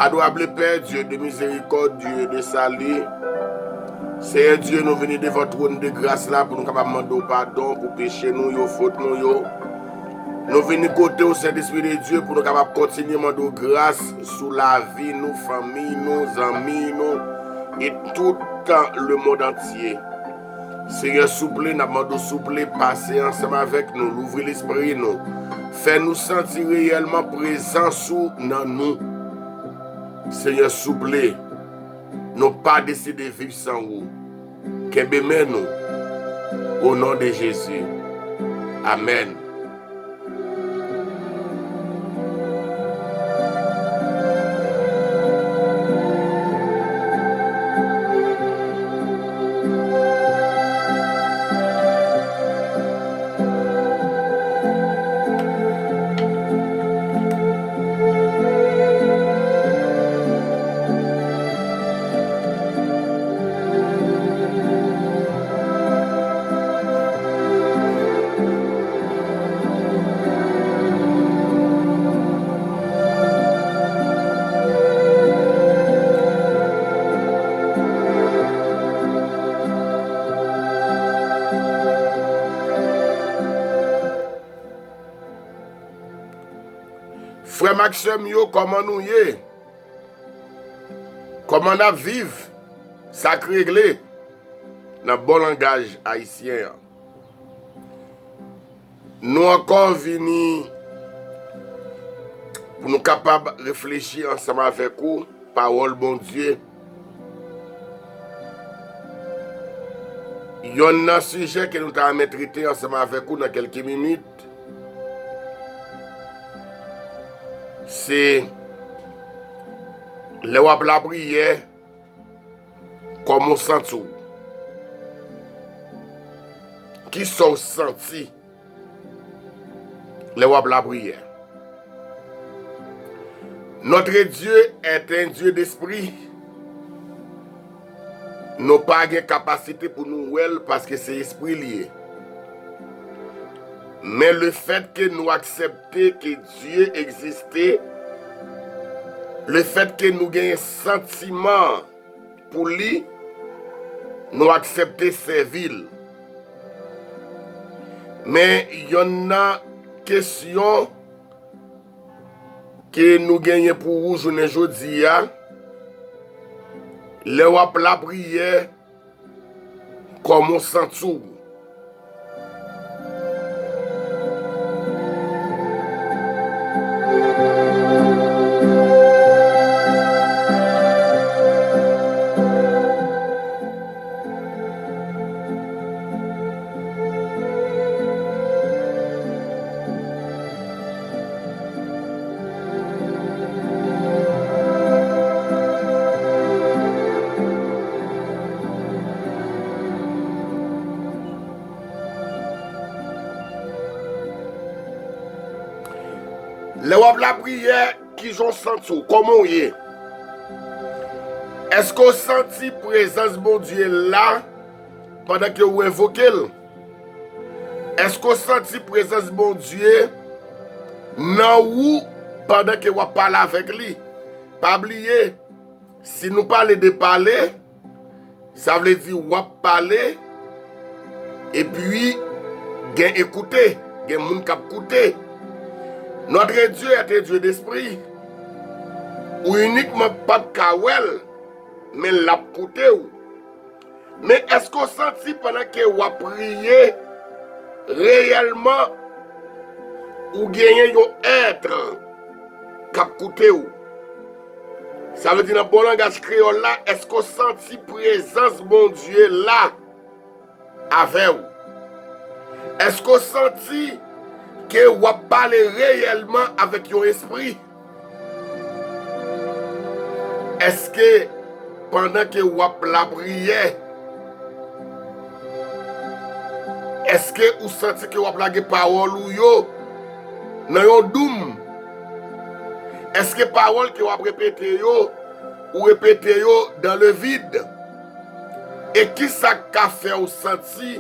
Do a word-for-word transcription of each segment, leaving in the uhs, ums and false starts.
Adorable Père, Dieu de miséricorde, Dieu de salut. Seyè Dye, nou vini devan twòn de gras la pou nou kapab mande w padon pou peche nou yo, fot nou yo. Nou vini kote w, Sentespri de Dye, pou nou kapab kontinye mande w gras sou lavi nou, fanmi nou, zanmi nou, e tout le monde entier. Seyè, souple, n ap mande w, souple, pase ansanm avèk nou, louvri lespri nou. Fè nou santi reyèlman prezans ou nan nou. Seyè, souple, nou pa deside viv san ou. Kenbe men nou. O non de Jezi. Amèn. Frè m ak sè m yo, kòman nou ye? Kòman n ap viv? Sa k regle nan bon langaj ayisyen an. Nou ankò vini pou nou kapab reflechi ansanm avèk ou, pawòl Bondye. Yonn nan sijè ke nou ta renmen trete ansanm avèk ou nan kèlke minit, se lè w ap lapriyè, kòman w santi w? Kisa w santi lè w ap lapriyè? Notre Dieu est un Dieu d'esprit. Nou pa gen kapasite pou nou wè l paske se espri l ye. Men lefètke nou aksepte ke Dye egziste, lefètke nou genyen santiman pou li, nou aksepte sèvi l. Men yonn nan kesyon ke nou genyen pou ou jounen jodi a, lè w ap lapriyè, kòman w santi w? Lè w ap lapriyè, kijan w santi w? Kòman w ye? Èske w santi prezans Bondye la pandan ke w envoke l? Èske w santi prezans Bondye nan ou pandan ke w ap pale avèk li? Pa bliye, si nou pale de pale, sa vle di w ap pale, epi gen ekoute, gen moun k ap koute. Notre Dieu est un Dieu d'esprit. Ou inikman p ap ka wè l, men l ap koute w. Men èske w santi pandan ke w ap priye, reyèlman, ou genyen yon èt k ap koute w? Sa vle di nan bon langaj kreyòl la, èske w santi prezans Bondye la avè w? Èske w santi ke w ap pale reyèlman avèk yon espri? Èske pandan ke w ap lapriyè, èske ou santi ke w ap lage pawòl ou yo nan yon doum? Èske pawòl ke w ap repete yo, ou repete yo dans le vide? E kisa k ka fè w santi,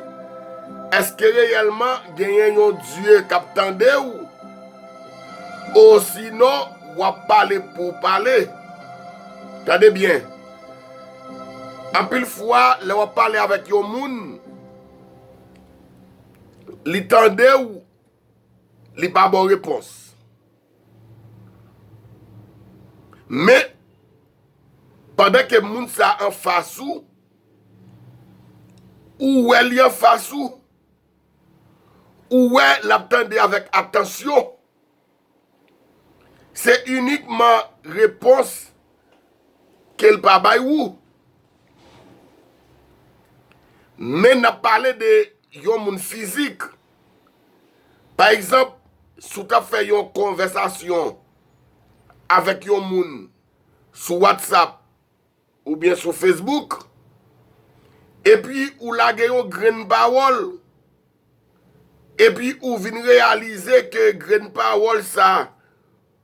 èske reyèlman genyen yon Dye k ap tande w? Osinon, w ap pale pou w pale? Tande byen. Anpil fwa, lè w ap pale avèk yon moun, li tande w, li pa ba w repons. Men, pandan ke moun sa anfas ou, ou wè li anfas ou, ou wè l ap tande avèk atansyon, se inikman repons ke l pa bay ou. Men n ap pale de yon moun fizik. Pa egzanp, si w t ap fè yon konvèsasyon avèk yon moun sou WhatsApp oubyen sou Facebook, epi ou lage yon grenn pawòl, epi ou vin reyalize ke grenn pawòl sa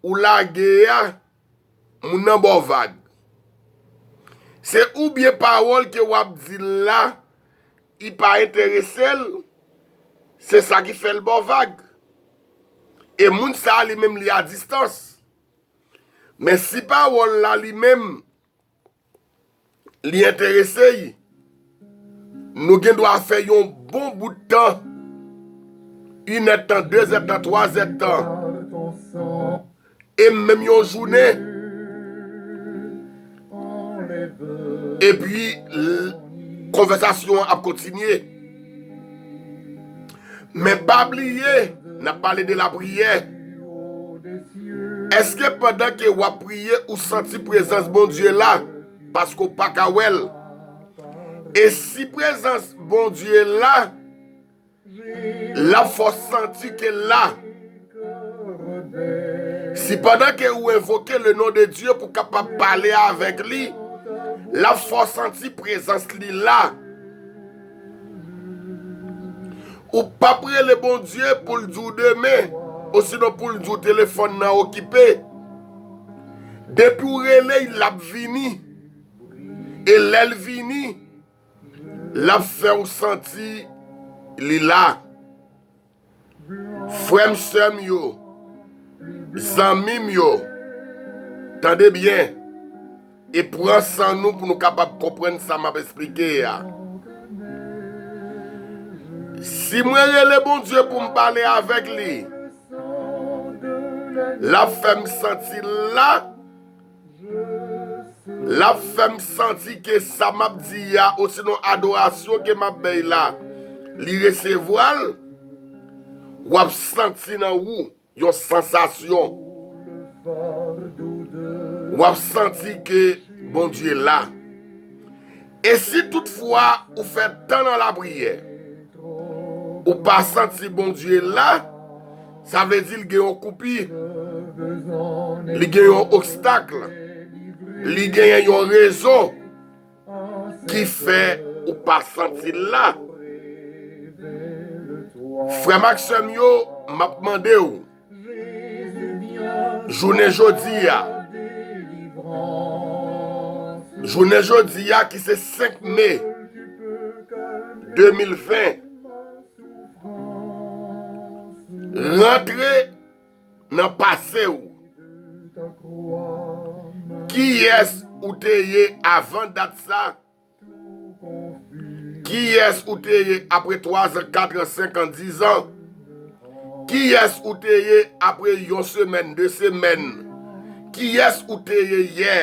ou lage a, moun nan ba w vag. Se oubyen pawòl ke w ap di l la, li pa enterese l, se sa ki fè l ba w vag. E moun sa a li menm li a distans. Men si pawòl la li menm, li enterese l, nou gen dwa fè yon bon bout tan, inèdtan, dezèdtan, twazèdtan, e menm yon jounen, epi l-, konvèsasyon an ap kontinye. Men pa bliye, n ap pale de lapriyè. Èske pandan ke w ap priye, ou santi prezans Bondye la, paske w pa ka wè l? E si prezans Bondye la, l ap fè w santi ke l la. Si pandan ke ou envoke le nom de Dieu pou kapab pale avèk li, l ap fè w santi prezans li la. Ou p ap rele Bondye pou l di w demen, osinon pou l di w telefòn nan okipe. Depi w rele l, l ap vini. E lè l vini, l ap fè w santi li la. Frè m, sè m yo, zanmi m yo, tande byen e pran san nou pou nou kapab konprann sa m ap esplike a. Si mwen rele Bondye pou m pale avèk li, l ap fè m santi l la, l ap fè m santi ke sa m ap di a, osinon adorasyon ke m ap bay la, li resevwa l, w ap santi nan ou yon sansasyon. W ap santi ke Bondye la. E si toutfwa ou fè tan nan lapriyè, ou pa santi Bondye la, sa vle di l gen yon koupi, li gen yon obstak, li genyen yon rezon ki fè ou pa santi l la. Frè m ak sè m yo, m ap mande w, jounen jodi a, jounen jodi a ki se senk me de mil ven, rantre nan pase w. Kiyès ou te ye avan dat sa? Kiyès ou te ye apre twa zan, kat an, senk an, diz an? Kiyès ou te ye apre yon semèn, de semèn? Kiyès ou te ye yè?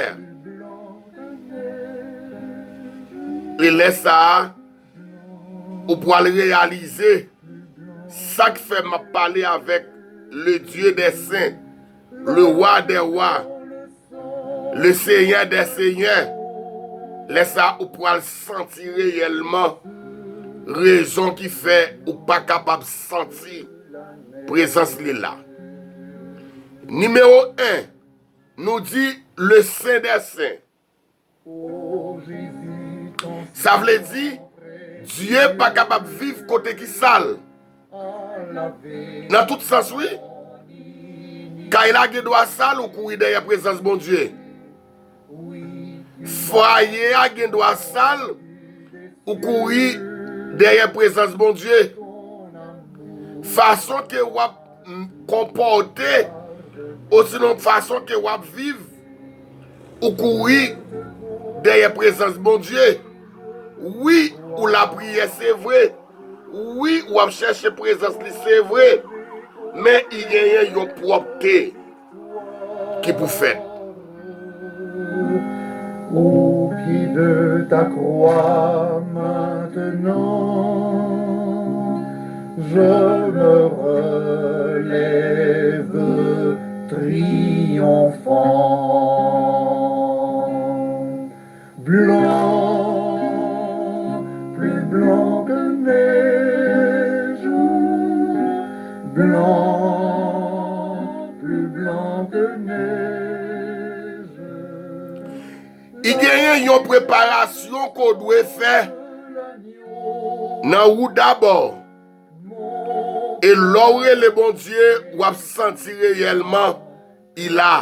E lè sa a, ou pral reyalize sa k fè m ap pale avèk le Dieu des saints, le Roi des rois, le Seigneur des seigneurs. Lè sa a, ou pral santi reyèlman rezon ki fè ou pa kapab santi prezans li la. Nimewo en, nou di le Saint des saints. Sa vle di, Dye pa kapab viv kote ki sal. Nan tout sans, wi. Kay la gen dwa sal, ou kouri dèyè prezans Bondye. Fwaye a gen dwa sal, ou kouri dèyè prezans Bondye. Fason ke w ap konpòte, osinon fason ke w ap viv, Ou kouri dèyè prezans Bondye. Wi, ou lapriyè, se vre. Wi, w ap chèche prezans li, se vre. Men, i genyen yon pwòpte ki pou fèt. Au pied de ta croix maintenant, je me relève triomphant. Blanc, plus blanc que neige, blanc, plus blanc que neige. I genyen yon preparasyon ke w dwe fè nan ou dabò. E lè w rele Bondye, w ap santi reyèlman i la.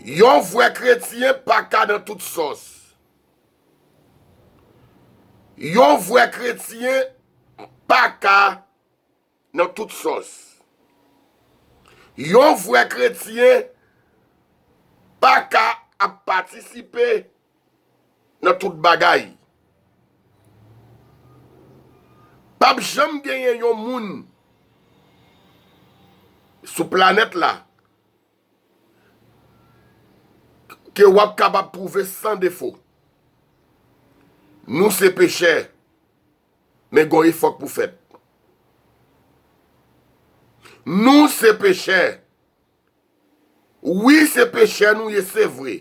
Yon vrè kretyen pa ka nan tout sòs. Yon vrè kretyen pa ka nan tout sòs. Yon vrè kretyen pa ka ap patisipe nan tout bagay. P ap janm genyen yon moun sou planèt la ke w ap kapab twouve san defo. Nou se pechè, men gon efò k pou fèt. Nou se pechè. Wi, se pechè nou ye, se vre.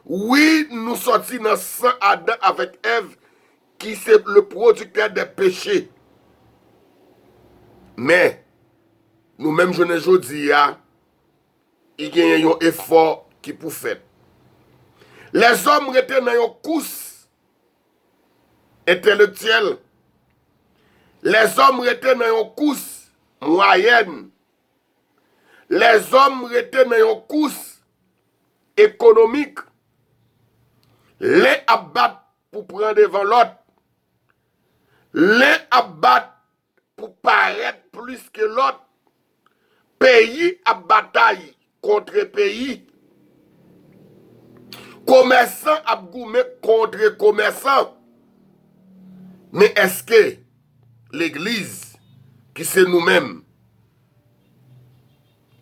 Wi, nou sòti nan san Adan avèk Èv, ki se le pwodiktè dè peche. Men, nou menm jounen jodi a, i genyen yon efò ki pou fèt. Lèzòm rete nan yon kous entelektyèl. Lèzòm rete nan yon kous mwayèn. Lèzòm rete nan yon kous ekonomik. Len ap bat pou pran devan lòt. Len ap bat pou parèt plis ke lòt. Peyi ap batay kontre peyi. Komèsan ap goumen kontre komèsan. Men èske legliz, ki se nou menm,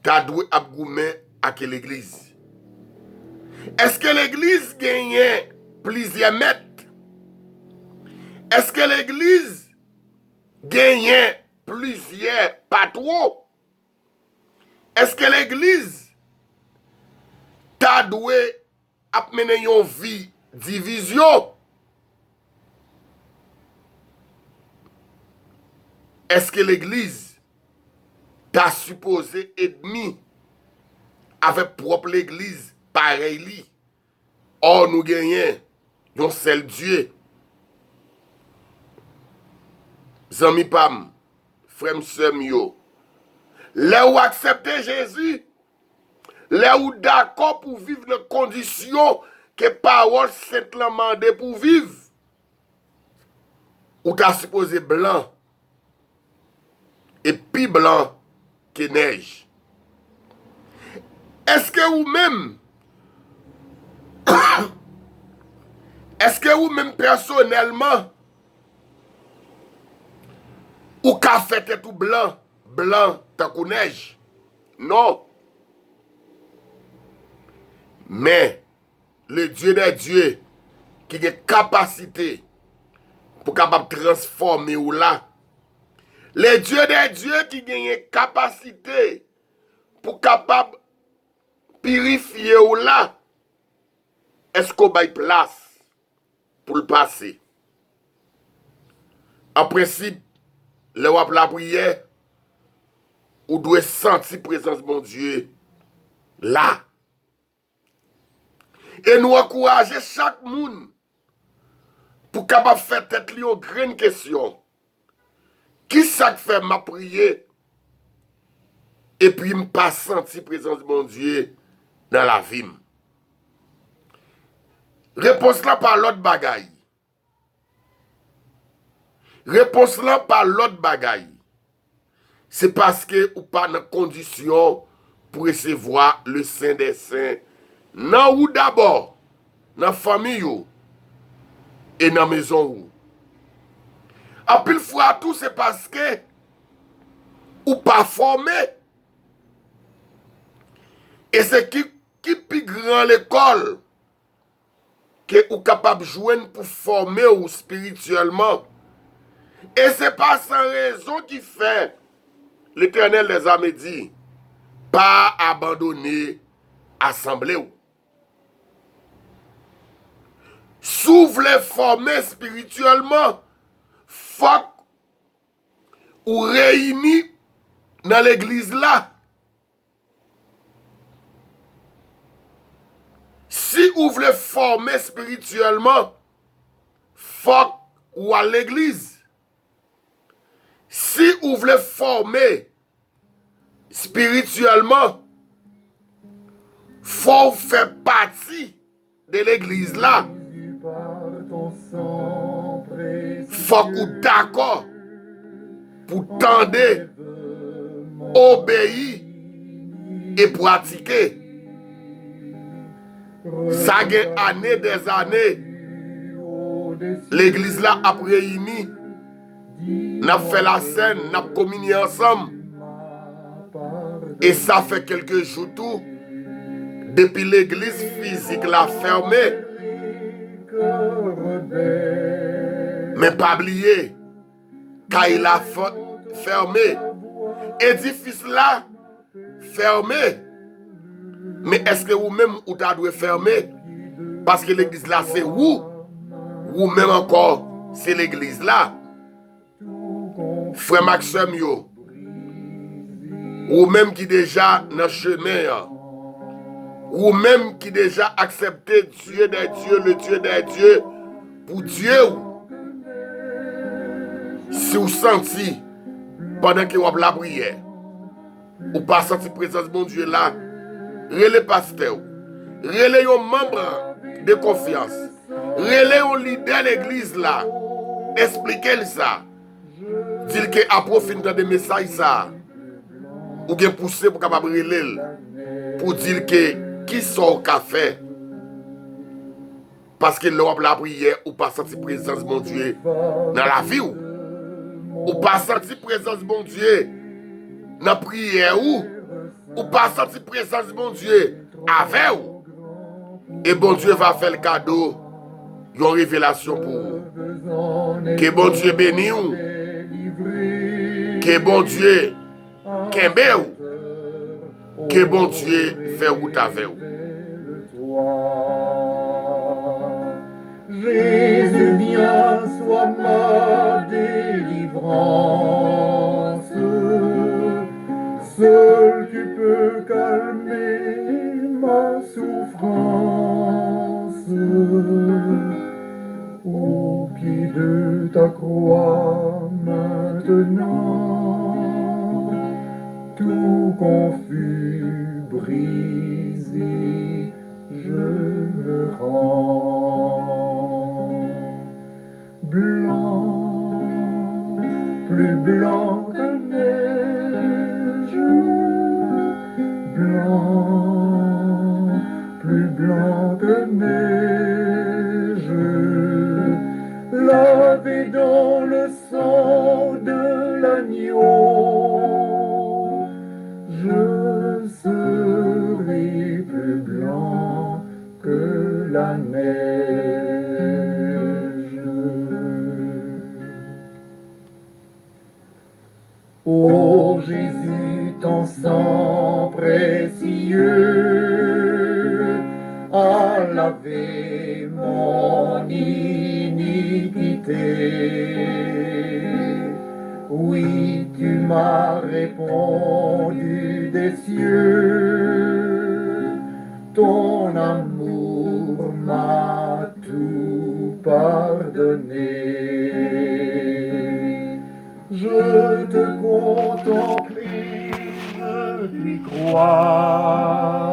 ta dwe ap goumen ak legliz? Èske legliz genyen plizyè mèt? Èske legliz genyen plizyè patwon? Èske legliz ta dwe ap mennen yon vi divizyon? Èske legliz ta sipoze enmi avèk pwòp legliz parèy li? Ò, nou genyen yon sèl Dye. Zanmi pa m, frè m, sè m yo, lè ou aksepte Jezi, lè ou dakò pou viv nan kondisyon ke pawòl sent lan mande pou viv, ou ta sipoze blan, e pi blan ke nèj. Èske ou menm, èske ou menm pèsonèlman, ou ka fè tèt ou blan, blan tankou nèj? Non. Men, le Dieu des dieux, ki gen kapasite pou kapab transfòme w la. Le Dieu des dieux ki genyen kapasite pou kapab pirifye w la. Èske w bay plas pou l pase? An prensip, lè w ap lapriyè, ou dwe santi prezans Bondye la. E nou ankouraje chak moun pou kapab fè tèt li yon grenn kesyon. Ki sa k fè m ap priye epi m pa santi prezans Bondye nan lavi m? Repons lan pa lòt bagay. Repons lan pa lòt bagay. se paske ou pa nan kondisyon pou resevwa le Sen dè Sen nan ou dabò, nan fanmiy ou e nan mezon ou. Anpil fwa tou, se paske ou pa fòme. E se ki, ki pi gran lekòl ke ou kapab jwenn pou fòme w espirityèlman. E se pa san rezon ki fè Letènèl dèzame di, pa abandone asanble w. Si w vle fòme espirityèlman, fòk ou reyini nan legliz la. Si ou vle fòme espirityèlman, fòk ou al legliz. Si ou vle fòme espirityèlman, fò w fè pati de legliz la. Fòk ou dakò pou tande, obeyi e pratike. Sa gen ane dèzane, legliz la ap reyini, n ap fè lasèn, n ap kominye ansanm. E sa fè kèlke jou tou, depi legliz fizik la fèmen. Men pa bliye, kay la fè-, fèmen. Edifis la fèmen. Men èske ou menm ou ta dwe fèmen? Paske legliz la se ou. Ou menm ankò, se legliz la. Frè m ak sè m yo, ou menm ki deja nan chemen an, ou menm ki deja aksepte Dieu des dieux, le Dieu des dieux, pou Dye w, si w santi, pandan ke w ap lapriyè, ou pa santi prezans Bondye la, rele pastè w, rele yon manm de konfyans, rele yon lidè legliz la, eksplike l sa. Di l ke apre w fin tande mesaj sa a, ou gen pouse pou kapab rele l, pou di l ke kisa w ka fè. Paske lè w ap lapriyè, ou pa santi prezans Bondye nan lavi w. Ou pa santi prezans Bondye nan priyè ou. Ou pa santi prezans Bondye avè w. E Bondye va fè l kado yon revelasyon pou ou. Ke Bondye beni w. Ke Bondye kenbe w. Ke Bondye fè wout avè w. Jésus, viens, sois ma délivrance. Seul tu peux calmer ma souffrance. Au pied de ta croix maintenant, tout confus, brisé, je me rends. Blanc, plus blanc que neige, blanc, plus blanc que neige, lavé dans le sang de l'agneau, je serai plus blanc que la neige. Ô Jésus, ton sang précieux a lavé mon iniquité. Oui, tu m'as répondu des cieux, ton amour m'a tout pardonné. Je te contemple et je puis croire.